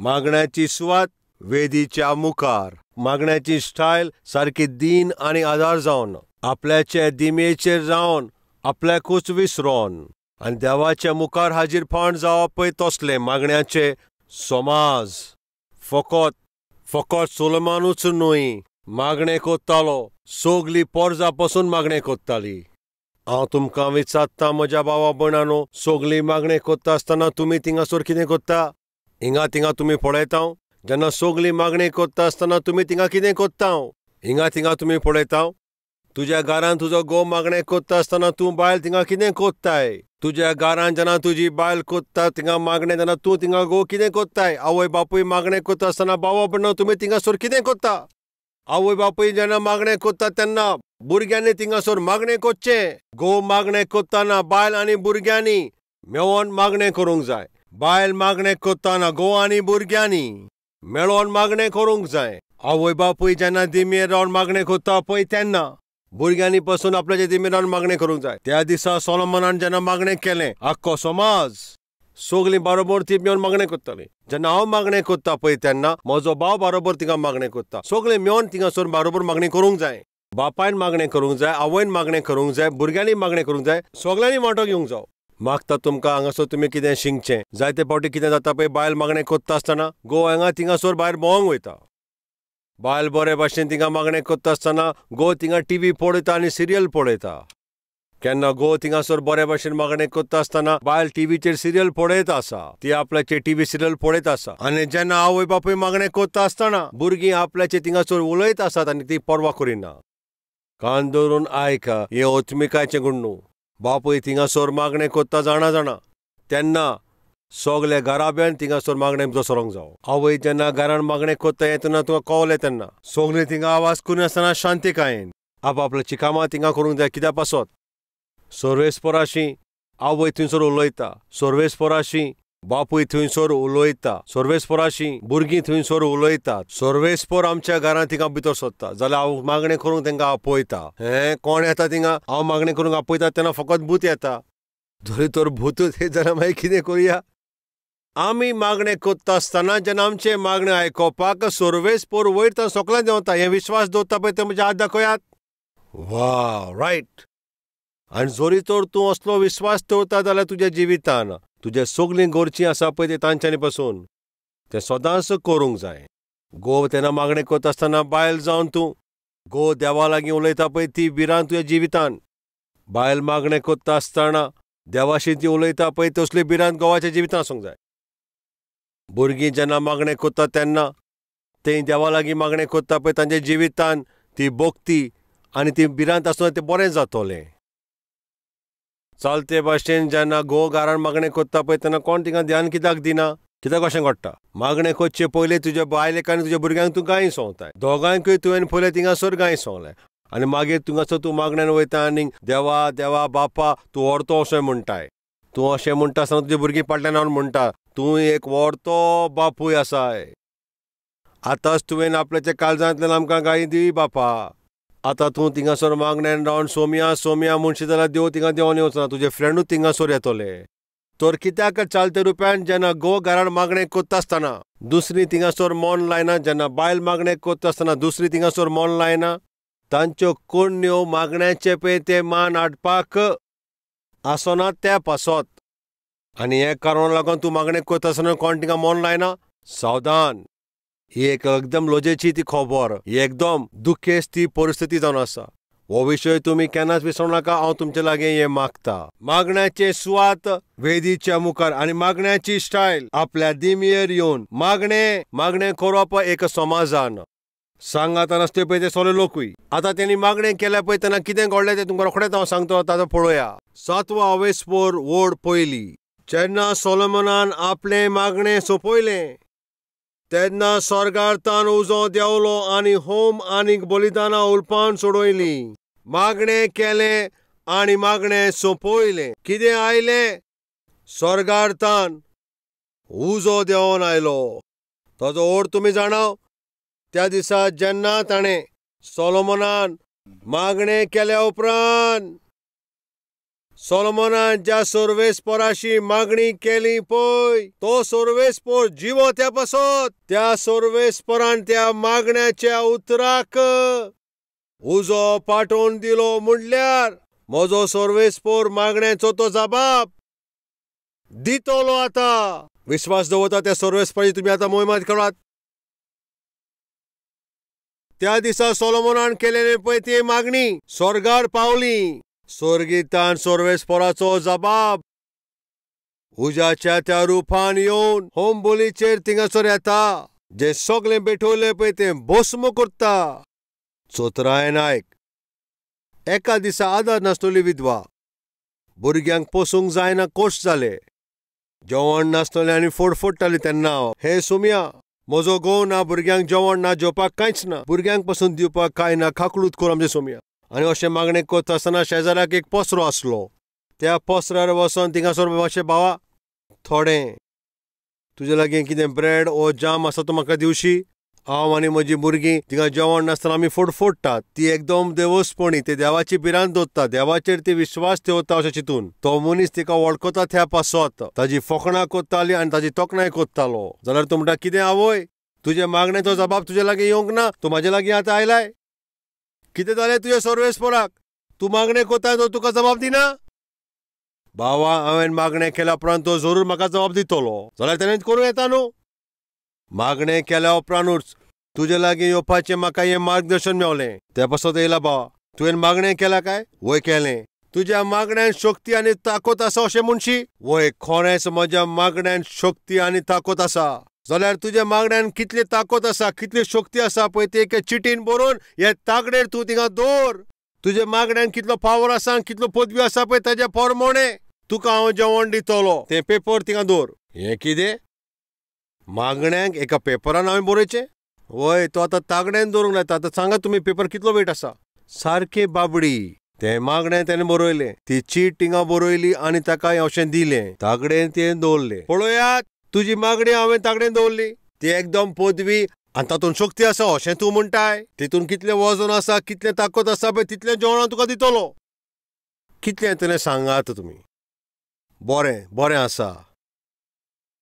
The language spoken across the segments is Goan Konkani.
मागण्याची सुवात वेदीच्या मुखार. मागण्याची स्टायल सारकी दीन आनी आदार जावन, आपल्याचे दिमेचेर जावन, आपल्याकूच विसरोन आनी देवाच्या मुखार हाजीरपण जावप पळय तसलें मागण्याचे समाज. फकत फकत सोलोमानूच न्हय मागणें कोत्तालो, सगली पोरजा पसून मागणें कोत्ताली. हांव तुमकां विचारता म्हज्या भावा भयणांनो, सगलीं मागणें कोत्ता आसतना तुमी थिंगासर कितें कोत्ता? हिंगा थिंगा तुमी पळयता? जेन्ना सगलीं मागणें कोत्ता आसतना तुमी थिंगा कितें कोत्ता? हिंगा थिंगा तुमी पळयता? तुज्या घरान तुजो घोव मागणें कोत्ता आसतना तूं बायल थिंगा कितें कोत्ताय? तुज्या घरान जेन्ना तुजी बायल कोत्ता थिंगा मागणें तेन्ना तूं थिंगा घोव कितें कोत्ताय? आवय बापूय मागणें कोत्ता आसतना भावा भयणां तुमी थिंगासर कितें कोत्ता? आवय बापूय जेन्ना मागणें कोत्ता तेन्ना भुरग्यांनी थिंगासर मागणें कोच्चें. घोव मागणें कोत्ताना बायल आनी भुरग्यांनी मेळोन मागणें करूंक जाय. बायल मागणें कोत्ताना घोव आनी भुरग्यांनी मेळोन मागणें करूंक जाय. आवय बापूय जेन्ना दिमेर रावन मागणें कोत्ता पळय तेन्ना भुरग्यांनी पसून आपल्याचे दिमेर रावन मागणें करूंक जाय. त्या दिसा सोलोमनान जेन्ना मागणें केलें, आख्खो समाज सगलीं बारोबर ती मेळोन मागणें कोत्तालीं. जेन्ना हांव मागणें कोत्ता पळय तेन्ना म्हजो भाव बारोबर थिंगा मागणें कोत्ता. सगलीं मेळोन थिंगासर बारोबर मागणें करूंक जाय. बापायन मागणें करूंक जाय, आवयन मागणें करूंक जाय, भुरग्यांनी मागणें करूंक जाय, सगल्यांनी वांटो घेवंक जाय. मागता तुमकां हांगासर तुमी कितें शिंकचें. जायते फावटी कितें जाता पळय, बायल मागणें कोत्ता आसतना घोव हांगा थिंगासर भायर भोंवंक वयता. बायल बरे भाशेन थिंगा मागणें कोत्ता आसतना घोव थिंगा टीव्ही पळयता आनी सिरियल पळयता. केन्ना घोव थिंगासर बरे भाशेन मागणें कोत्ता आसतना बायल टीव्हीचेर सिरियल पळयत आसा, ती आपल्याचे टीव्ही सिरियल पळयत आसा. आनी जेन्ना आवय बापूय मागणें कोत्ता आसतना भुरगीं आपल्याचे थिंगासर उलयत आसात आनी ती पर्वा करिना. कान दवरून आयका, हें ओत्मिकायचें गुण न्हू. बापूय थिंगासर मागणें कोत्ता जाणा जाणा तेन्ना सगळे घराब्यान थिंगासर मागणें भितर सरोंक जावो. आवय जेन्ना घरान मागणें कोत्ता हें तेन्ना तुका कवलें तेन्ना सगळीं थिंगा आवाज करिनासतना शांतिकायेन आपआपल्याचीं कामां थिंगा करूंक जाय. कित्या पासत सर्वेस्पराशी आवय थंयसर उलयता, सर्वेस्पराशी बापूय थंयसर उलयता, सर्वेस्पराशी भुरगीं थंयसर उलयतात. सर्वेस्पर आमच्या घरान थिंगा भितर सोदता जाल्यार हांव मागणें करूंक तांकां आपयता. हें कोण येता थिंगा? हांव मागणें करूंक आपयता तेन्ना फकत भूत येता. जरी तर भूतच येत जाल्यार मागीर कितें करुया? आमी मागणें कोत्ता आसतना जेन्ना आमचें मागणें आयकोपाक सर्वेस्पर वयर तर सगळ्यां देंवता, हें विश्वास दवरता पळय ते म्हज्या हात दाखयात. वा, रायट. आनी जरी तर तूं असलो विश्वास दवरता जाल्यार तुज्या जिवितान तुज्या सगळीं गरजी आसा पळय ते तांच्यांनी पसून तें सदांच करूंक जाय. घोव तेन्ना मागणें कोत्ता आसतना बायल जावन तूं घोव देवा लागीं उलयता पळय ती भिरांत तुज्या जिवितान. बायल मागणें कोत्ता आसतना देवाशी ती उलयता पळय तसली भिरांत घोवाच्या जिवितान आसूंक जाय. भुरगीं जेन्ना मागणें कोत्ता तेन्ना तें देवा लागीं मागणें कोत्ता पळय तांच्या जिवितान ती भक्ती आनी ती भिरांत आसून तें बरें जातलें. चलते भाशेन जेन्ना घोव घरान मागणें कोत्ता पळय तेन्ना कोण थिंगा ध्यान कित्याक दिना? कित्याक अशें घडटा? मागणें कोच्चें पयलीं तुज्या बायलेक आनी तुज्या भुरग्यांक तूं गाय सोंवताय. दोगांयकूय तुवें पयलें थिंगासर गाय सोंवलें आनी मागीर थिंगासर तूं मागण्यान वयता आनी देवा देवा बापा तूं व्हरतो अशें म्हणटाय. तूं अशें म्हणटा आसतना तुजी भुरगीं फाटल्यान रावन म्हणटा तूं एक व्हरतो बापूय आसाय. आतांच तुवें आपल्याच्या काळजांतल्यान आमकां गायी दी बापा. आतां तूं थिंगासर मागण्यान रावन सोमया सोमया म्हणशी जाल्यार देव थिंगा देंवन येवचो ना, तुजे फ्रेंडूच थिंगासर येतले. तर कित्याक चालते रुपयान जेन्ना घोव घरान मागणें कोत्ता आसतना दुसरी थिंगासर मन लायना, जेन्ना बायल मागणें कोत्ता आसतना दुसरी थिंगासर मन लायना, तांच्यो कोण्ण्यो मागण्याचे पळय ते मान हाडपाक आसना त्या पासत. आनी हें कारण लागून तूं मागणें कोत्ता आसतना कोण थिंगा मन लायना? सावधान. ही एक एकदम लजेची ती खबर, ही एकदम दुखेस्त ती परिस्थिती जावन आसा. हो विशय तुमी केन्नाच विसरूं नाका. हांव तुमचे लागीं हें मागता. मागण्याचे सुवात वेदीच्या मुखार आनी मागण्याची स्टायल आपल्या दिमयेर येवन मागणें मागणें करप एक समाजान सांगातान आसले पळय ते सगळे लोकूय. आतां तेणी मागणें केलें पळय तेन्ना कितें घडलें तें तुमकां रोखडेंच हांव सांगता, ताचो पळोवया. सातवो अवेस्पोर ओड पयली. जेन्ना सोलोमनान आपलें मागणें सोंपयलें तेन्ना स्वर्गार तान उजो देंवलो आनी होम आनी बलिदानां उलपान सोडयलीं. मागणें केलें आनी मागणें सोंपयलें. कितें आयलें? स्वर्गार तान उजो देंवन आयलो. ताजो ओड तुमी जाणा, त्या दिसा जेन्ना ताणें सोलोमनान मागणें केल्या उपरांत सोलोमनान ज्या सोर्वेस्पोराशी मागणी केली पळय तो सोर्वेस्पोर जिवो त्या पासत त्या सोर्वेस्पोरान त्या मागण्याच्या उतराक उजो पाठोवन दिलो. म्हणल्यार म्हजो सोर्वेस्पोर मागण्याचो तो जबाब दितलो. आतां विश्वास दवरता त्या सोर्वेस्पोराची तुमी आतां मोहिमात करात. त्या दिसा सोलोमनान केलेले पळय ती मागणी स्वर्गार पावली. स्वर्गीतान सोर्वेस्पोराचो जबाब उज्याच्या त्या रुपान येवन होमबोलीचेर थिंगासर येता. जे सगळें बेठवलें पळय तें भस्म करता. चोत्रायन आयक, एका दिसा आदार नासतली विधवा, भुरग्यांक पोसूंक जायना कोश जाले, जेवण नासतलें आनी फोडफोडटाली. तेन्ना हे सोम्या, म्हजो घोव ना, भुरग्यांक जेवण ना, जेवपाक कांयच ना, भुरग्यांक पसून दिवपाक कांय ना, खाकलूत कर आमचें सोम्या. आनी अशें मागणें करता आसतना शेजाराक एक पसरो आसलो. त्या पसऱ्यार वचोन थिंगासर मातशें भावा थोडें तुजे लागीं कितें ब्रेड ओ जाम आसा तूं म्हाका दिवशी? हांव आनी म्हजी भुरगीं थिंगा जेवण नासतना आमी फोडफोडटात. ती एकदम देवसपणी, ती देवाची भिरांत दवरता, देवाचेर ती विश्वास ठेवता. अशें चिंतून तो मनीस तिका वळखता त्या पासत ताजी फकणां करताली आनी ताजी तोखणाय करतालो. जाल्यार तूं म्हणटा कितें आवय, तुजे मागण्याचो जबाब तुजे लागीं येवंक ना, तूं म्हाजे लागीं आतां आयलाय? कितें जालें तुजे सोर्वेस्पोराक? तूं मागणें करता तो तुका जबाब दिना? बावा, हांवें मागणें केल्या उपरांत तो जरूर म्हाका जबाब दितलो. जाल्यार तेणें करूं येता न्हू. मागणें केल्या उपरांतूच तुजे लागीं येवपाचें म्हाका हें मार्गदर्शन मेवलें. त्या पासत येयला बावा, तुवें मागणें केलां काय? वय केलें. तुज्या मागण्यान शक्ती आनी ताकद आसा अशें म्हणशी? वय, खरेंच म्हज्या मागण्यान शक्ती आनी ताकद आसा. जाल्यार तुज्या मागण्यान कितली ताकद आसा, कितली शक्ती आसा पळय ती एके चिटीन बरोवन हे तागडेर तूं थिंगा दवर. तुज्या मागण्यान कितलो पावर आसा, कितलो पदवी आसा पळय ताज्या प्रमाणे तुका हांव जेवण दितलो. तें पेपर थिंगा दवर. हें कितें मागण्यांक एका पेपरान हांवें बरोवचें? वय, तो आतां तागड्यान दवरूंक लायता. आतां सांगा तुमी पेपर कितलो वेट आसा? सारकें बाबडी तें मागणें तेणें बरयलें, ती चीट थिंगा बरयली आनी ताका अशें दिलें, तागडेन तें दवरलें. पळयात, तुजी मागणी हांवें तागडेन दवरली, ती एकदम पदवी आनी तातूंत शक्ती आसा अशें तूं म्हणटाय. तितून कितलें वजन आसा, कितलें ताकद आसा पळय तितलें जेवण हांव तुका दितलो. कितलें येतलें सांगात तुमी. बरें बरें आसा.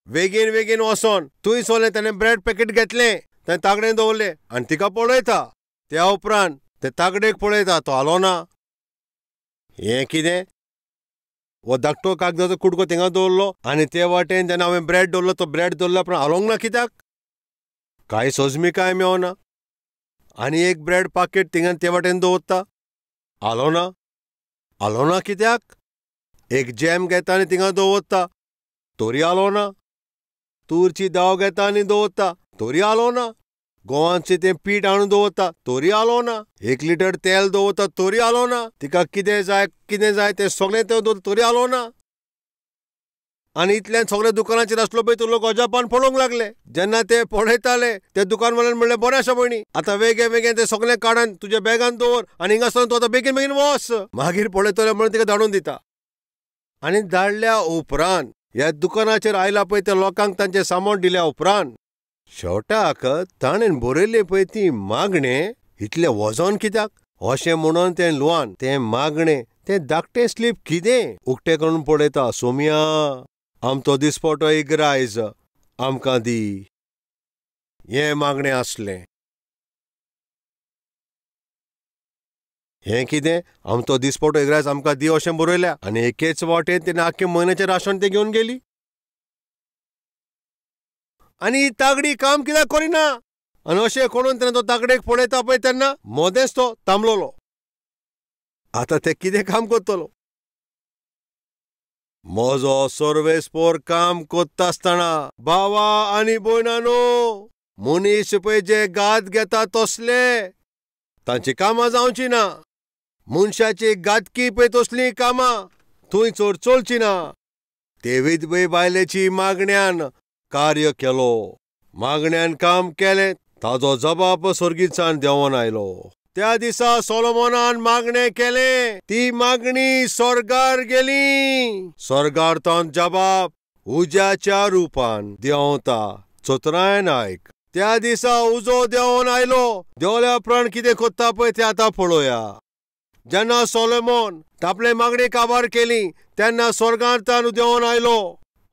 बेगीन बेगीन वचोन थंय सोलें तेणें ब्रेड पॅकेट घेतलें, तें तागडेन दवरलें आनी तिका पळयता. त्या उपरांत ते तागडेक पळयता, तो हालो ना. हें कितें? हो धाकटो कागदाचो कुडको थिंगा दवरलो आनी ते वाटेन जेन्ना हांवें ब्रेड दवरलो तो ब्रेड दवरल्या उपरांत हालोवंक ना कित्याक? कांय सोजमिकाय मेवना. आनी एक ब्रेड पाकेट थिंगा ते वाटेन दवरता, हालो ना. हालो ना कित्याक? एक जॅम घेता आनी थिंगा दवरता, तरी हालो ना. तुरची दाव घेता आनी दवरता, तरी हालो ना. गोवांचें तें पीठ हाडून दवरता, तरी हालो ना. 1 लिटर तेल दवरता, तरी हालो ना. तिका कितें जाय कितें जाय तें सगळें तें दवरता, तरी हालो ना. आनी इतल्यान सगळे दुकानाचेर आसलो पळय तो लोक अजापान पळोवंक लागले. जेन्ना ते पळयताले ते दुकानवाल्यान म्हणलें, बरें आसा भयणी, आतां वेगळे वेगळे तें सगळें काडून तुज्या बॅगान दवर आनी हिंगासर तूं आतां बेगीन बेगीन वच. मागीर पळयतले म्हणून तिका धाडून दिता. आनी धाडल्या उपरांत ह्या दुकानाचेर आयला पळय त्या लोकांक तांचें सामान दिल्या उपरांत शेवटाक ताणें बरयलें पळय ती मागणें इतलें वजन कित्याक अशें म्हणून तें लुवान तें मागणें तें धाकटें स्लीप कितें उक्तें करून पळयता, सोम्या आमचो दिसपटो एक रायज आमकां दी. हें मागणें आसलें. हें कितें आमचो दिसपटो एक रायज आमकां दी अशें बरयल्या आनी एकेच वाटेन तेणें आख्खे म्हयन्याचें राशन तें घेवन गेली. आनी ही तागडी काम कित्याक करिना? आनी अशें करून तेन्ना तो तागडेक पळयता पळय तेन्ना मदेंच तो थांबलोलो. आतां ते कितें काम करतलो? म्हजो सर्वेस्पोर काम करता आसतना भावा आनी भयणानो, मनीस पळय जे गात घेता तसले तांची कामां जावची ना. मनशाची गातकी पळय तसलीं कामां थंय चड चलची ना. ते विधवे बायलेची मागण्यान कार्य केलो, मागण्यान काम केलें, ताजो जबाब स्वर्गीचान देंवोन आयलो. त्या दिसा सोलोमनान मागणें केलें, ती मागणी स्वर्गार गेली. स्वर्गार तो जबाब उज्याच्या रुपान देंवता. चतुरायेन आयक, त्या दिसा उजो देंवोन आयलो. देंवल्या उपरांत कितें करता पळय तें आतां पळोवया. जेन्ना सोलोमोन आपले मागणी काबार केली तेन्ना स्वर्गांतान देंवन आयलो.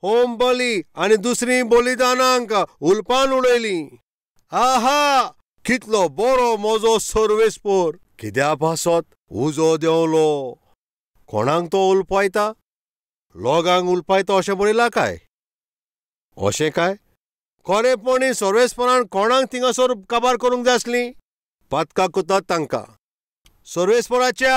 होम बली आनी दुसरी बलिदानांक उलपान उडयली. आहा, कितलो बरो म्हजो सर्वेस्पोर. कित्या पासत उजो देंवलो. कोणाक तो उलपायता? लोकांक उलपायता अशें बरयलां काय? अशें काय? खरेपणी सर्वेस्परान कोणाक थिंगासर काबार करूंक जाय आसली? पातकां करतात तांकां. सर्वेस्पराच्या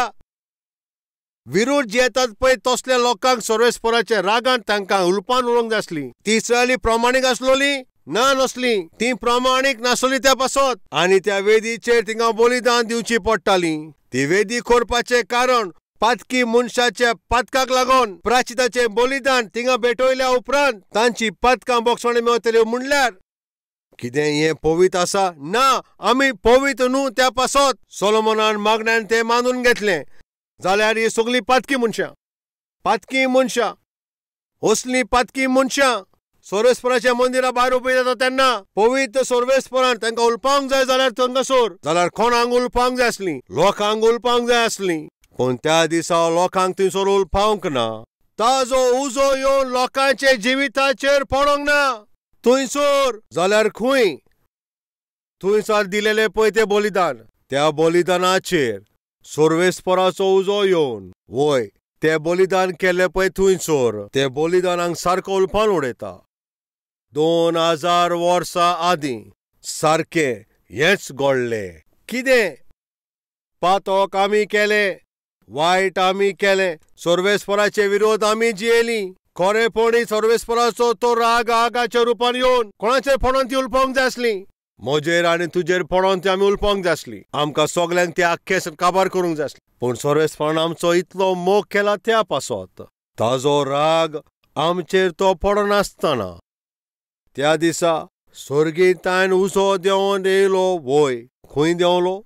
विरोध जियेतात पळय तसल्या लोकांक सर्वेस्पराच्या रागान तांकां उलपान उडोवंक जाय आसली. ती इस्रायली प्रमाणीक आसलोली ना? नासली. ती प्रमाणीक नासली त्या पासत. आनी त्या वेदीचेर थिंगा बलिदान दिवची पडटाली. ती वेदी करपाचें कारण पातकी मनशाच्या पातकाक लागून प्राचिताचें बलिदान थिंगा भेटयल्या उपरांत तांची पातकां बोगसणे मेळटल्यो. म्हणल्यार कितें हें पवित्र आसा? ना, आमी पवित्र न्हू. त्या पासत सोलोमनान मागण्यान तें मानून घेतलें. जाल्यार ही सगळीं पातकी मनशां, पातकी मनशां, असलीं पातकी मनशां सर्वेस्पराच्या मंदिरा भायर उबी जाता तेन्ना पवित्र सर्वेस्परान तांकां उलपावंक जाय जाल्यार थंगासर जाल्यार कोणाक उलपावंक जाय आसली? लोकांक उलपावंक जाय आसली. पूण त्या दिसा लोकांक थंयसर उलपावंक ना. ताजो उजो येवन लोकांच्या जिविताचेर पडोंक ना थंयसर. जाल्यार खंय? थंयसर दिलेलें पळय तें बलिदान, त्या बलिदानाचेर सर्वेस्पराचो उजो येवन वय तें बलिदान केलें पळय थंयसर ते बलिदानाक सारको उलपान उडयता. 2000 वर्सां आदीं सारकें हेंच घडलें. कितें? पातक आमी केलें, वायट आमी केलें, सर्वेस्पराचे विरोध आमी जियेली. खरेपणी सर्वेस्पराचो तो राग आगाच्या रुपान येवन कोणाचेर पडोन ती उलपावंक जाय आसली? म्हजेर आनी तुजेर पडोन ती आमी उलपावंक जाय आसली. आमकां सगल्यांक ते आख्खे काबार करूंक जाय आसली. पूण सर्वेस्परान आमचो इतलो मोग केला त्या पासत ताजो राग आमचेर तो पडनासतना त्या दिसा स्वर्गींतान उजो देंवन येयलो. वय खंय देंवलो?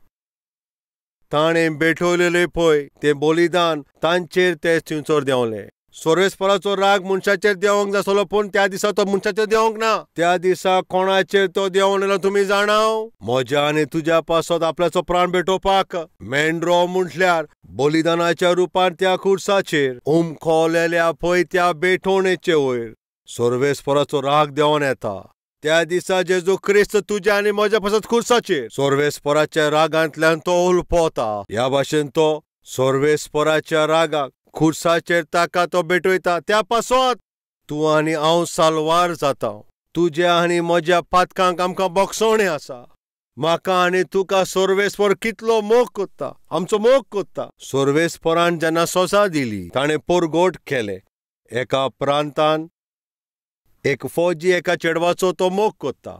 ताणें भेटयलेलें पळय तें बलिदान तांचेर ते थंयसर देंवले. सर्वेस्पराचो राग मनशाचेर देंवंक जासलो, पूण त्या दिसा तो मनशाचेर देंवंक ना. त्या दिसा कोणाचेर तो देंवन येयलो तुमी जाणाव? म्हज्या आनी तुज्या पासत आपल्याचो प्राण भेटोवपाक. मेंढरो म्हटल्यार बलिदानाच्या रुपान त्या खुर्साचेर उमखोलेल्या पळय त्या भेटवणेचे वयर सर्वेस्पराचो राग देंवन येता. त्या दिसा जेजू क्रिस्त तुज्या आनी म्हज्या पासत खुर्साचेर सर्वेस्पराच्या रागांतल्यान तो उलपता. ह्या भाशेन तो सर्वेस्पराच्या रागाक खुर्साचेर ताका तो भेटयता. त्या पासत तूं आनी हांव साल्वार जाता. तुज्या आनी म्हज्या पातकांक आमकां बोगसोणें आसा. म्हाका आनी तुका सर्वेस्पर कितलो मोग कोत्ता, आमचो मोग कोत्ता. सर्वेस्परान जेन्ना सोसा दिली ताणें पोरगोट केलें. एका प्रांतान एक फौजी एका चेडवाचो तो मोग कोत्ता.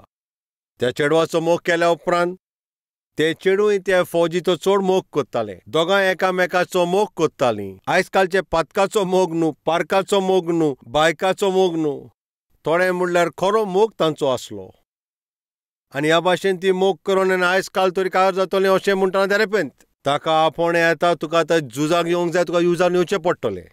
त्या चेडवाचो मोग केल्या उपरांत ते चेडूय त्या फौजीचो चड मोग कोत्ताले. दोगांय एकामेकाचो मोग कोत्तालीं. आयज कालचे पातकाचो मोग न्हू, पार्काचो मोग न्हू, बायकाचो मोग न्हू, थोडे म्हणल्यार खरो मोग तांचो आसलो. आनी ह्या भाशेन ती मोग करून आयज काल तरी काजार जातलें अशें म्हणटना देरेपेंत ताका आपोवणें येता, तुका आतां झुजाक येवंक जाय, तुका युजान येवचें पडटलें.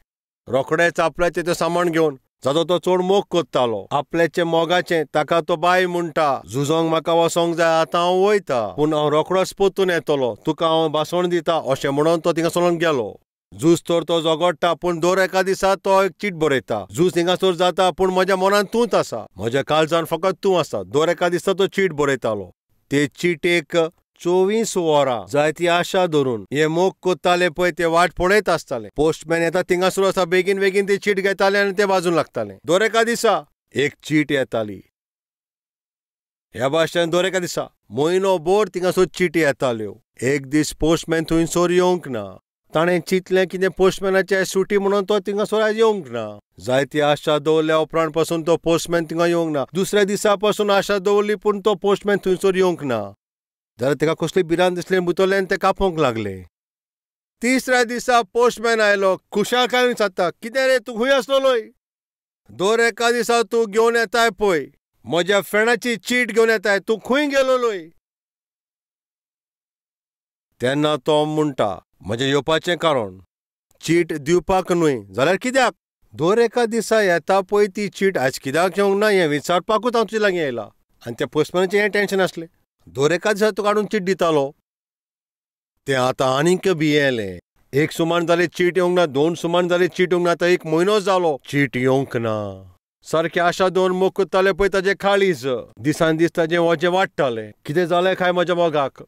रोखडेंच आपल्याचें तें सामान घेवन जाचो तो चड मोग कोत्तालो आपल्याचे मोगाचें ताका तो बाय म्हणटा, झुजोंक म्हाका वचोंक जाय, आतां हांव वयता, पूण हांव रोखडोच परतून येतलो, तुका हांव भाशण दिता अशें म्हणून तो थिंगा सोडून गेलो. झूज तर तो झगडटा, पूण दर एका दिसा तो एक चीट बरयता. झूज थिंगासर जाता, पूण म्हज्या मनान तूंच आसा, म्हज्या काळजान फकत तूं आसा. दर एका दिसा तो चीट बरयतालो. ते चिटेक 24 वरां जायती आशा धरून हे मोग कोत्ताले पळय ते वाट पळयत आसताले. पोस्टमॅन येता थिंगासर आसा, बेगीन बेगीन ते चीट घेताले आनी ते वाजूंक लागताले. दर एका दिसा एक चीट येताली. ह्या भाशेन दर एका दिसा म्हयनो भर थिंगासर चिटी येताल्यो. एक दीस पोस्टमॅन थंयसर येवंक ना. ताणें चिंतलें कितें पोस्टमॅनाचे सुटी म्हणून तो थिंगासर आयज येवंक ना. जायती आशा दवरल्या उपरांत पासून तो पोस्टमॅन थिंगा येवंक ना. दुसऱ्या दिसा पासून आशा दवरली, पूण तो पोस्टमॅन थंयसर येवंक ना. जाल्यार ताका कसली भिरांत दिसली भितरल्यान ते कापोवंक लागले. तिसऱ्या दिसा पोस्टमॅन आयलो, खुशालकायेन विचारता, कितें रे तूं खंय आसलोय? दर एका दिसा तूं घेवन येताय पळय म्हज्या फ्रेंडाची चीट घेवन येताय, तूं खंय गेलोलोय? तेन्ना तो म्हणटा, म्हजें येवपाचें कारण चीट दिवपाक न्हय, जाल्यार कित्याक? दर एका दिसा येता पळय ती चीट आयज कित्याक येवंक ना हें विचारपाकूच हांव तुजे लागीं आयला. आनी त्या पोस्टमॅनाचें हें टेंशन आसलें. दर एका दिसा तुका हाडून चीट दितालो. तें आतां आनीक भियेलें. एक सुमान जाली चीट येवंक ना, 2 सुमान जाली चीट येवंक ना, आतां 1 म्हयनो जालो चीट येवंक ना. सारकें आशा दवरून मोग करतालें पळय ताजें काळीज, दिसान दीस ताजें वजें वाडटालें. कितें जालें काय म्हज्या मोगाक?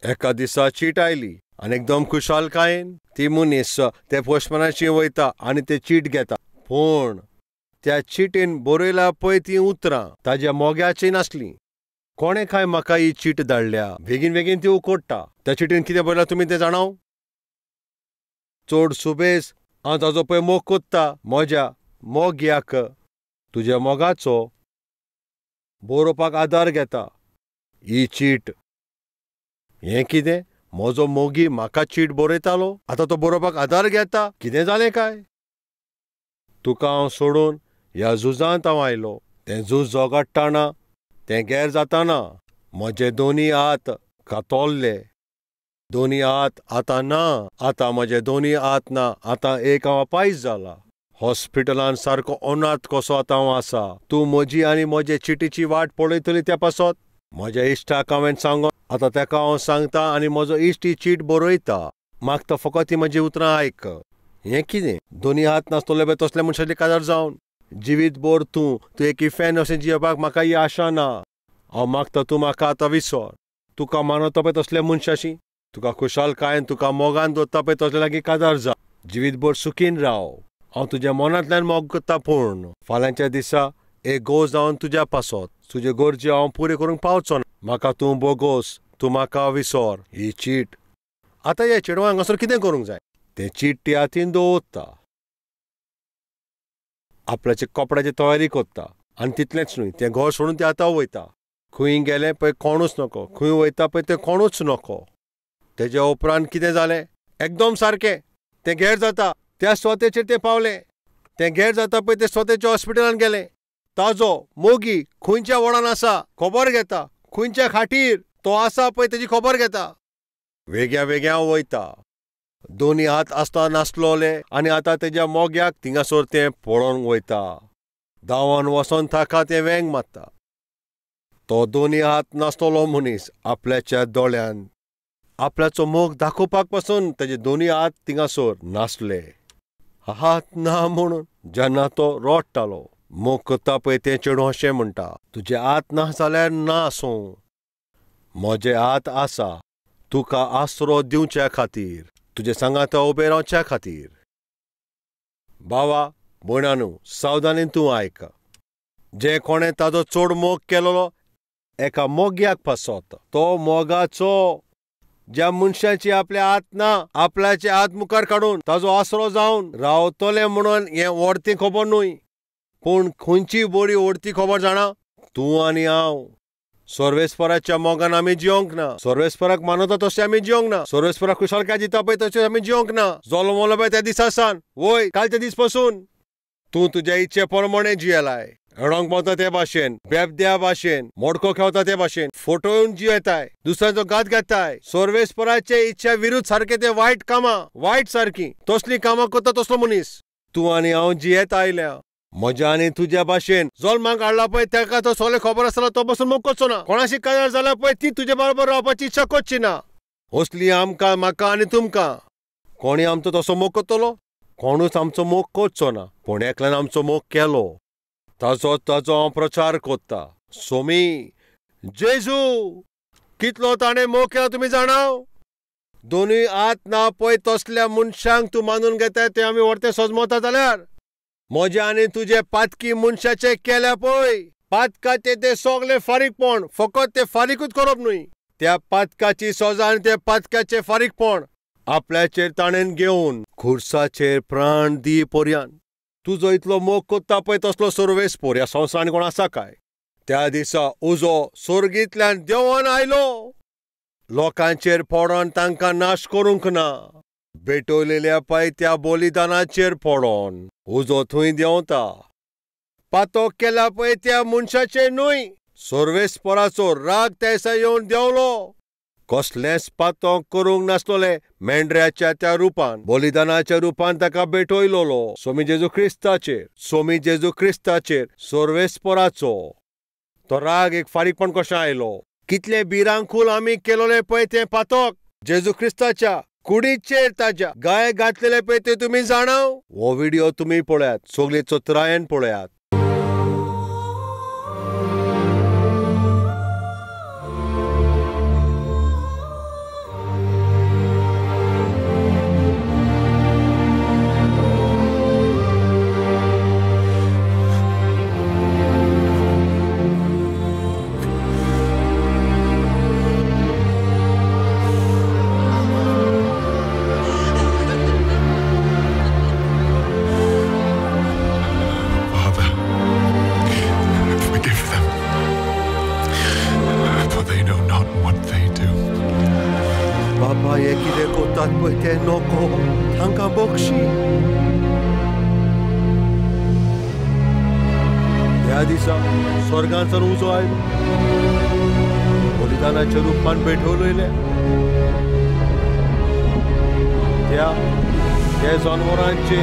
एका दिसा चीट आयली आनी एकदम खुशालकायेन ती मनीस ते पोस्टमॅनाशी वयता आनी ते चीट घेता. पूण त्या चिटीन बरयल्या पळय तीं उतरां ताज्या मोग्याचीं नासलीं. कोणें काय म्हाका ही चीट धाडल्या? बेगीन बेगीन ती उकोडटा. त्या चिटीन कितें बरयलां तुमी तें जाणाव? चड सुबेज हांव ताजो पळय मोग कोत्ता म्हज्या मोग्याक, तुज्या मोगाचो बरोवपाक आदार घेता ही चीट. हें कितें? म्हजो मोगी म्हाका चीट बरयतालो, आतां तो बरोवपाक आदार घेता. कितें जालें काय? तुका हांव सोडून ह्या झुजांत हांव आयलो. तें झूज झगडटाना, तें गैर जाताना म्हजे दोनी हात कातोल्ले. दोनी हात आतां ना, आतां म्हजे दोनी हात ना, आतां एक हांव अपायस जाला. हॉस्पिटलान सारको अनाथ कसो आतां हांव आसा. तूं म्हजी आनी म्हजे चिटीची वाट पळयतली त्या पासत. म्हज्या इश्टाक हांवें सांगो, आतां ताका हांव सांगता आनी म्हजो इश्ट ही चीट बरयता. मागता फकत ती म्हजी उतरां आयक. हें कितें? दोनी हात नासतले पळय तसल्या मनशाची काजार जावन जिवीत भर तूं तूं एक इफेन अशें जियेवपाक म्हाका ही आशा ना. हांव मागता तूं म्हाका आतां विसर. तुका मानवता पळय तसल्या मनशाशी, तुका खुशालकायेन तुका मोगान दवरता पळय तसल्या लागीं काजार जा. जिवीत भर सुखीन राव. हांव तुज्या मनांतल्यान मोग करता, पूण फाल्यांच्या दिसा एक घोव जावन तुज्या पासत तुजे गरजे हांव पुरे करूंक पावचो ना. म्हाका तूं बोगोस, तूं म्हाका विसर. ही चीट आतां ह्या चेडवान हांगासर कितें करूंक जाय? तें चीट ती हातीन दवरता, आपल्याच्या कपड्याची तयारी करता. आनी तितलेंच न्हय, तें घर सोडून तें आतां वयता. खंय गेलें पळय कोणूच नको, खंय वयता पळय तें कोणूच नको. तेज्या उपरांत कितें जालें? एकदम सारकें तें घेर जाता. त्या स्वतेचेर तें पावलें. तें घेर जाता पळय तें स्वतेच्या हॉस्पिटलान गेलें. ताजो मोगी खंयच्या वडान आसा खबर घेता, खंयच्या खाटीर तो आसा पळय तेजी खबर घेता. वेग्या वेग्या वयता. दोनी हात आसता नासलोले आनी आतां तेज्या मोग्याक थिंगासर तें पळोवंक वयता. धांवन वचोन ताका तें वेंग मारता. तो दोनी हात नासतलो मनीस आपल्याच्या दोळ्यान आपल्याचो मोग दाखोवपाक पासून तेजे दोनी हात थिंगासर नासले. हात ना म्हणून जेन्ना तो रडटालो, मोग करता पळय तें चेडूं अशें म्हणटा, तुजे हात ना जाल्यार ना आसूं, म्हजे हात आसा तुका आसरो दिवच्या खातीर, तुजे सांगाता उबें रावच्या खातीर. भावा भयणानू, सावधानीन तूं आयक. जे कोणें ताजो चड मोग केलोलो एका मोग्याक पासत, तो मोगाचो ज्या मनशाची आपले हात ना आपल्याचे हात मुखार काडून ताजो आसरो जावन रावतले म्हणून हें व्हडती खबर न्हय. पूण खंयची बरी व्हडती खबर जाणा? तूं आनी हांव सर्वेस्पराच्या मोगान आमी जियोंक ना. सर्वेस्पराक मानवता तशें आमी जियोंक ना. सर्वेस्पराक खुशालकाय दिता पळय तशें आमी जियोंक ना. जल्मलो पळय त्या दिसा सान, वय कालच्या दीस पसून तूं तुज्या इच्छे प्रमाणे जियेलाय. अडोंक पावता ते भाशेन, बेबद्या भाशेन, मोडको खेवता ते भाशेन, फोटो जियेताय, दुसऱ्यांचो घात घेताय. सर्वेस्पराचे इच्छा विरुद्ध सारके ते वायट कामां, वायट सारकी तसलीं कामां करता तसलो मनीस तूं आनी हांव जियेत आयल्या. म्हज्या आनी तुज्या भाशेन जल्माक हाडला पळय ताका तो सगळें खबर आसतना तो बसून मोग करचो ना. कोणाशी काजार जाल्या पळय ती तुजे बरोबर रावपाची इच्छा करची ना. असली आमकां, म्हाका आनी तुमकां कोणी आमचो तसो मोग करतलो? कोणूच आमचो मोग करचो ना. पूण एकल्यान आमचो मोग केलो, ताजो ताजो हांव प्रचार करता. सोमी जेजू कितलो ताणें मोग केला तुमी जाणाव? दोनूय हात ना पळय तसल्या मनशांक तूं मानून घेताय तें आमी व्हडतें सजमता जाल्यार म्हजें आनी तुजे पातकी मनशाचें केल्या पळय पातकाचें तें सगळें फारीकपण, फकत तें फारीकूच करप न्हय, त्या पातकाची सजा आनी त्या पातकाचें फारीकपण आपल्याचेर ताणें घेवन खुर्साचेर प्राण दी पर्यान तुजो इतलो मोग करता पळय तसलो सर्वेस्पोर ह्या संवसारांत कोण आसा काय? त्या दिसा उजो सोर्गींतल्यान देंवन आयलो, लोकांचेर पडोन तांकां नाश करूंक ना. भेटवलेल्या पळय त्या बलिदानाचेर पडोन उजो थंय देंवता. पातक केला पळय त्या मनशाचेर न्हय, सर्वेस्पराचो राग त्या दिसा येवन देंवलो. कसलेंच पातक करूंक नासलोले मेंढऱ्याच्या त्या रुपान, बलिदानाच्या रुपान ताका भेटयलोलो. सोमी जेजू क्रिस्ताचेर, सोमी जेजू क्रिस्ताचेर सर्वेस्पराचो तो राग एक फारीकपण कशें आयलो. कितले भिरांकूल आमी केलोले पळय तें पातक जेजू क्रिस्ताच्या कुडीचेर ताज्या गाय घातलेले पळय ते तुमी जाणाव. हो व्हिडिओ तुमी पळयात, सगळे चतुरायेन पळयात. त्या दिसा स्वर्गांचो उजो आयलो, बलिदानाच्या रुपान पेटवलेले त्या त्या जनावरांचे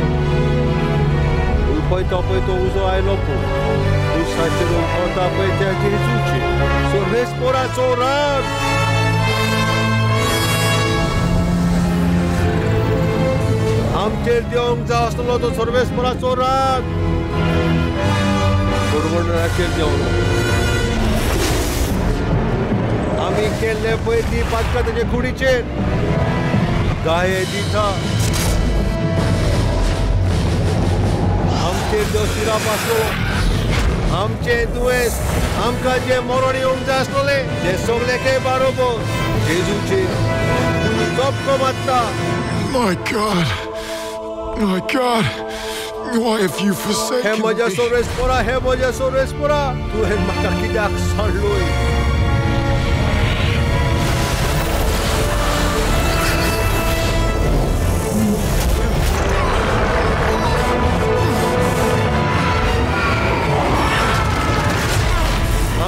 उलपयता पळय तो उजो आयलो. पूण उसाचेर उलपता पळय त्या जेजूचे सर्वेस्पोराचो राग आमचेर देवंक जाय आसलो तो सर्वेस्पोराचो राग कोरवणाचेर देवलो. आमी केल्ले पळय ती पातकां तेजे कुडीचेर गाये दिता. आमचेर जो शिराप आसलो, आमचें दुयेंस, आमकां जें मरण येवंक जाय आसलोलें तें सगळें के बारोबर जेजूचेर चपको मारता. My God, my God, why have you forsaken me? हे म्हज्या सोरेस्पोरा, हे म्हज्या सोरेस्पोरा, तुवें म्हाका कित्याक सोडलोय?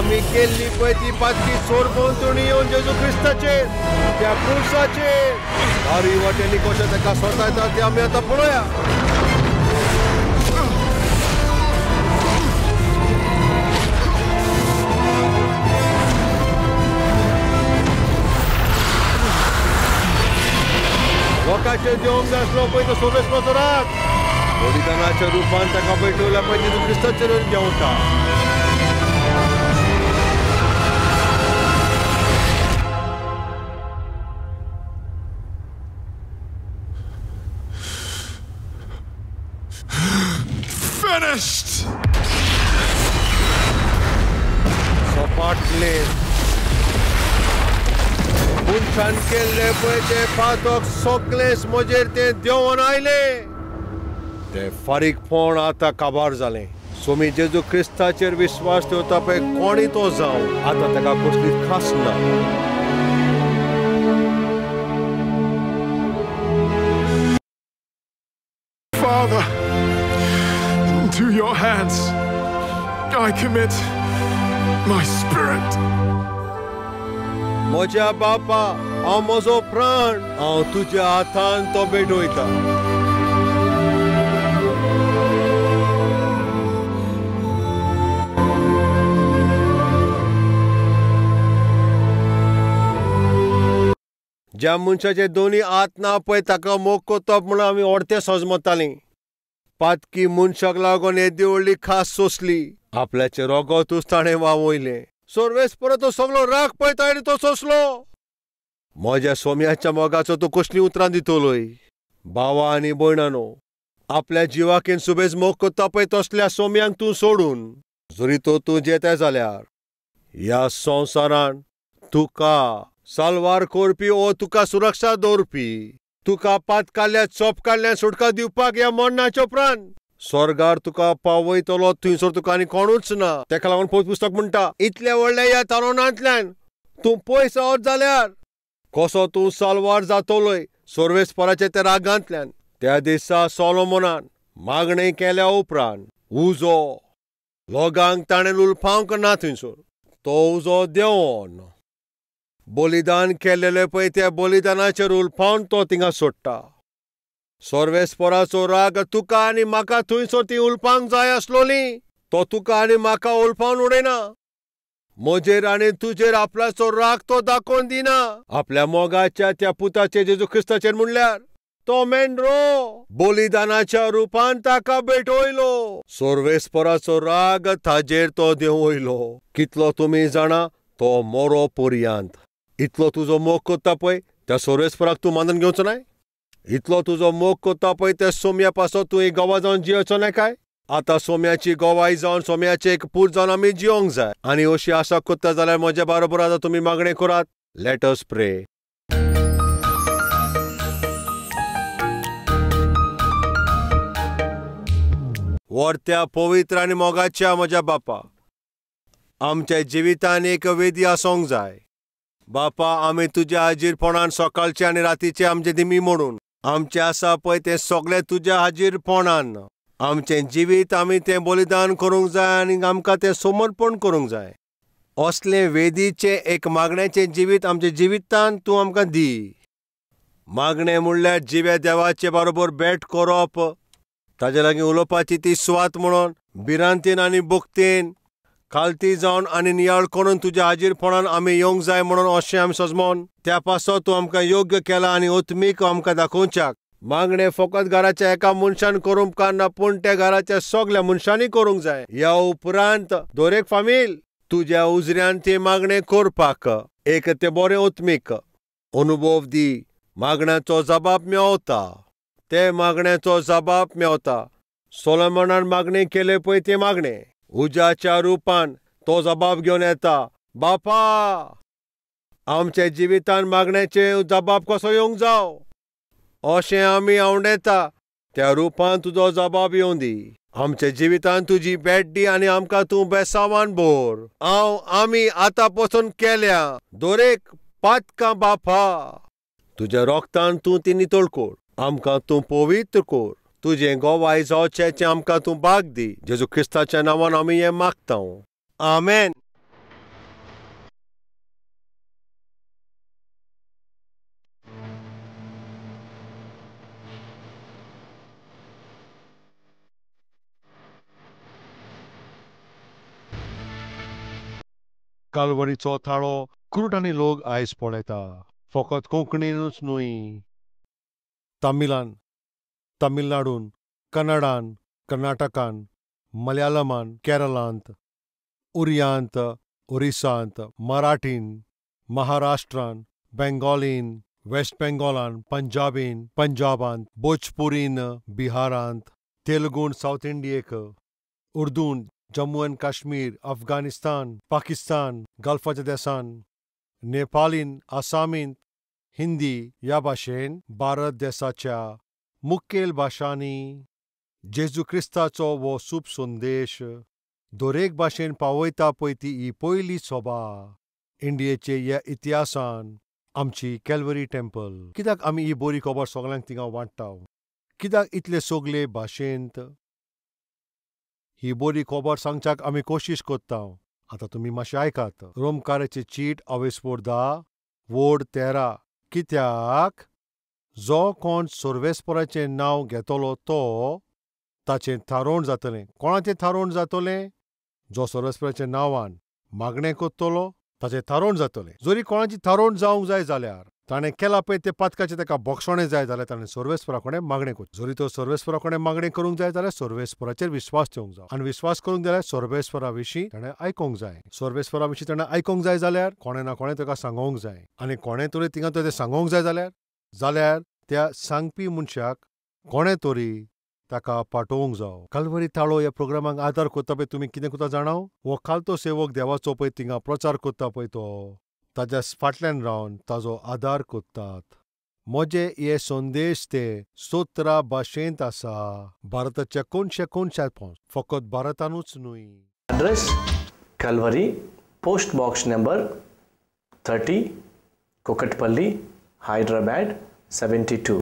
आमी केल्ली पळय ती पातकी सोरभोंवतणी येवन जेजू क्रिस्ताचेर, त्या क्रुसाचेर दारी वाटेंनी कशें ताका सोतायता तें आमी आतां पळोवया. लोकांचेर देवंक जाय आसलो पळय तो सोरेस्पोराचो राग बलिदानाच्या रुपान ताका पेटवल्या पळय जेजू क्रिस्ताचेर देंवता. Finished! सपाटले मनशान केल्ले पळय ते पातक सगळेच म्हजेर ते देंवन आयले. ते फारीकपण आतां काबार जालें. सोमी जेजू क्रिस्ताचेर विस्वास दवरता पळय कोणी तो जावं, आतां ताका कसली खास ना. Father, into your hands I commit my spirit. म्हज्या बापा, हांव म्हजो प्राण हांव तुज्या हातान तो भेटयता. ज्या मनशाचे दोनी हात ना पळय ताका मोग करतप म्हणून आमी अर्थे सजमतालीं. पातकी मनशाक लागून येदी व्हडली खास सोंसली. आपल्याचें रगतूच ताणें व्हांवयलें. सर्वेस्पोरा तो सगलो राग पळय ताणें तो सोंसलो. म्हज्या सोम्याच्या मोगाचो तूं कसलीं उतरां दितलोय? भावा आनी भयणानो, आपल्या जिवाकेन सुबेज मोग करता पळय तसल्या सोम्यांक तूं सोडून जरी तो तूं जेता जाल्यार ह्या संवसारान तुका साल्वार करपी ओ तुका सुरक्षा दवरपी, तुका पातकाल्या चोपकाडल्यान सुटका दिवपाक ह्या मरणाच्या उपरांत स्वर्गार तुका पावयतलो थंयसर तुका आनी कोणूच ना. तेका लागून पवित्र पुस्तक म्हणटा, इतल्या व्हडल्या ह्या तरुणांतल्यान तूं पयस रावत जाल्यार कसो तूं साल्वार जातलोय सर्वेस्पोराच्या त्या रागांतल्यान. त्या दिसा सोलोमनान मागणें केल्या उपरांत उजो लोकांक ताणें लुलपावंक ना थंयसर तो उजो देंवोन बलिदान केलेले पळय त्या बलिदानाचेर उलपावन तो थिंगा सोडटा. सर्वेस्पोराचो राग तुका आनी म्हाका थंयसर ती उलपावंक जाय आसलोली, तो तुका आनी म्हाका उलपावन उडयना. म्हजेर आनी तुजेर आपल्याचो राग तो दाखोवन दिना. आपल्या मोगाच्या त्या पुताचेर जेजू क्रिस्ताचेर म्हणल्यार तो मेंढरो बलिदानाच्या रुपान ताका भेटयलो. सर्वेस्पराचो राग ताजेर तो देंवयलो. कितलो तुमी जाणा तो मरो पर्यांत. इतलो तुजो मोग कोत्ता पळय त्या सर्वेस्पराक तूं मानून घेवचो नाय? इतलो तुजो मोग कोत्ता पळय त्या सोम्या पासो तूं एक गोवा जावन जियोचो नाय काय? आतां सोम्याची गोवाय जावन सोम्याचे एक पूत जावन आमी जियोंक जाय. आनी अशी आशा कोत्ता जाल्यार म्हज्या बरोबर आतां तुमी मागणें करात. Let us pray. वर्त्या पवित्र आनी मोगाच्या म्हज्या बापा, आमच्या जिवितान एक वेदी आसूंक जाय. बापा, आमी तुज्या हाजीरपणान सकाळचे आनी रातीचे आमचे दिमी मोडून आमचें आसा पळय तें सगळें तुज्या हाजीरपणान आमचें जिवीत आमी तें बलिदान करूंक जाय आनी आमकां तें समर्पण करूंक जाय. असलें वेदीचें एक मागण्याचें जिवीत आमच्या जिवितान तूं आमकां दी. मागणें म्हणल्यार जिव्या देवाचे बरोबर भेट करप, ताजे लागीं उलोवपाची ती सुवात म्हणून भिरांतेन आनी भक्तेन खालती जावन आनी नियाळ करून तुज्या हाजीरपणान आमी येवंक जाय म्हणून अशें आमी सजमोन त्या पासत तूं आमकां योग्य केला आनी ओत्मीक आमकां दाखोवच्याक. मागणें फकत घराच्या एका मनशान करूंक कारना, पूण त्या घराच्या सगल्या मनशांनी करूंक जाय. ह्या उपरांत दरेक फामील तुज्या उजऱ्यान तें मागणें करपाक एक तें बरें ओत्मीक अनुभव दी. मागण्याचो जबाब मेवता, ते मागण्याचो जबाब मेवता. सोलोमनान मागणें केलें पळय तें मागणें उज्याच्या रुपान तो जबाब घेवन येता. बापा, आमच्या जिवितान मागण्याचे जबाब कसो येवंक जावं अशें आमी आवडेता त्या रुपान तुजो जबाब येवं दी. आमच्या जिवितान तुजी भेट दी आनी आमकां तूं बेसावान भर. हांव आमी आतां पसून केल्या दरेक पातकां बापा तुज्या रोगतान तूं ती नितळ कर, आमकां तूं पवित्र कर. तुजें गोवाय जावचें आमकां तूं भाग दी. जेजू क्रिस्ताच्या नांवान आमी हें मागता. आमेन. कालवरीचो थाळो कुरुटांनी लोक आयज पळयता, फकत कोंकणीनूच न्हय, तमिळान, तमिळनाडून, कन्नडान, कर्नाटकान, मलयाळमान, केरळांत, उरियांत, ओरिसांत, मराठीन, महाराष्ट्रान, बेंगॉलीन, वेस्ट बेंगॉलान, पंजाबीन, पंजाबांत, भोजपुरीन, बिहारांत, तेलुगून सावथ इंडियेक, उर्दून, जम्मू एंड काश्मीर, अफगाणिस्तान, पाकिस्तान, गल्फाच्या देसान, नेपालीन, आसामीन, हिंदी ह्या भाशेन भारत देसाच्या मुखेल भाशांनी जेजू क्रिस्ताचो हो सूप संदेश दरेक भाशेन पावयता पळय ती ही पयली सभा इंडियेचे ह्या इतिहासान आमची कॅल्वरी टेम्पल. कित्याक आमी ही बरी खबर सगल्यांक थिंगा वांट्टा? कित्याक इतले सगले भाशेंत ही बरी खबर सांगच्याक आमी कोशिश कोत्ता? आतां तुमी मातशें आयकात. रोमकाराची चीट अवेस्पोर 10 वोड 13. कित्याक जो कोण सर्वेस्पराचें नांव घेतलो तो ताचें थारोवण जातलें. कोणाचें थारोवण जातलें? जो सर्वेस्पराच्या नांवान मागणें करतलो ताचें थारोवण जातलें. जरी कोणाची थारोवण जावंक जाय जाल्यार ताणें केलां पळय तें पातकाचें ताका बक्षणें जाय जाल्यार ताणें सर्वेस्परा कडेन मागणें करचें. जरी तो सर्वेस्परा कडेन मागणें करूंक जाय जाल्यार सर्वेस्पराचेर विस्वास ठेवंक जाय आनी विस्वास करूंक जाल्यार सर्वेस्परा विशीं ताणें आयकूंक जाय. सर्वेस्परा विशीं ताणें आयकूंक जाय जाल्यार कोणें ना कोणें ताका सांगोंक जाय आनी कोणें तरी थिंगा तें सांगोंक जाय जाल्यार त्या सांगपी मनशाक कोणें तरी ताका पाठोवंक जावो. कालवरी थाळो ह्या प्रोग्रामाक आदार करता पळय तुमी कितें करता जाणाव? हो खालतो सेवक देवाचो पळय थिंगा प्रचार करता पळय तो ताज्या फाटल्यान रावन ताजो आदार करतात. म्हजे हे संदेश ते 17 भाशेंत आसा, भारताच्या कोनशे कोनशात पोंच, फकत भारतानूच न्हय. Address Calvary, post box number 30, Kukatpally, Hyderabad 72.